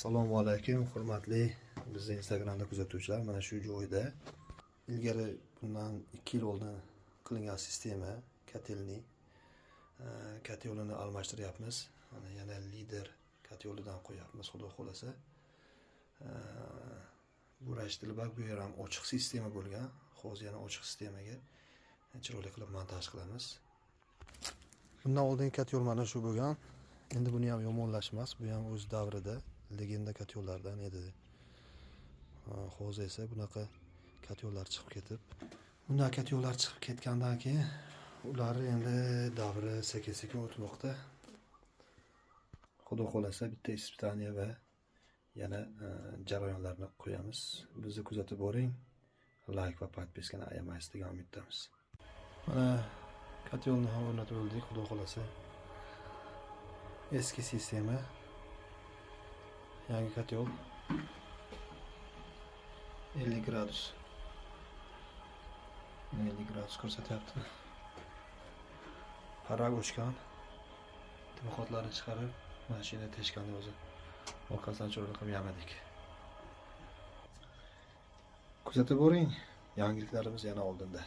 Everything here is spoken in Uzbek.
Assalomu alaykum, hurmatli bizni Instagramda kuzatuvchilar. Mana shu joyda ilgari, bundan 2 yil oldin qilingan sistema котельный котёл ini almashtiryapmiz. Mana, yana Lider котёл idan qo'yapmiz, xudo xohlasa. Bu bak, bu yer ham ochiq sistema bo'lgan. Hozir yana ochiq sistemaga chiroyli qilib montaj qilamiz. Bundan oldingi котёл mana shu bo'lgan. Endi buni ham yomonlash emas, bu ham o'z davrida легенда котёл lardan edi. Hozir esa bunaqa котёл lar chiqib ketib, bunday котёл lar chiqib ketgandan keyin ular endi davri sekin sekin o'tmoqda. Xudo xohlasa, bitta испытание va yana jarayonlarni qo'yamiz. Bizni kuzatib boring, layk va подписка ni ayamaysiz degan umiddamiz. Mana, котёл ni ham o'rnatib oldik, xudo xohlasa. Eski sistema, yangi котёл, 50 gradus, 50 gradus ko'rsatyapti. Parrak o'chgan, дымоход larni chiqarib, mashina teshikani o'zi orqasidan chiroyli qilib yamadik. Kuzatib boring, yangiliklarimiz yana oldinda.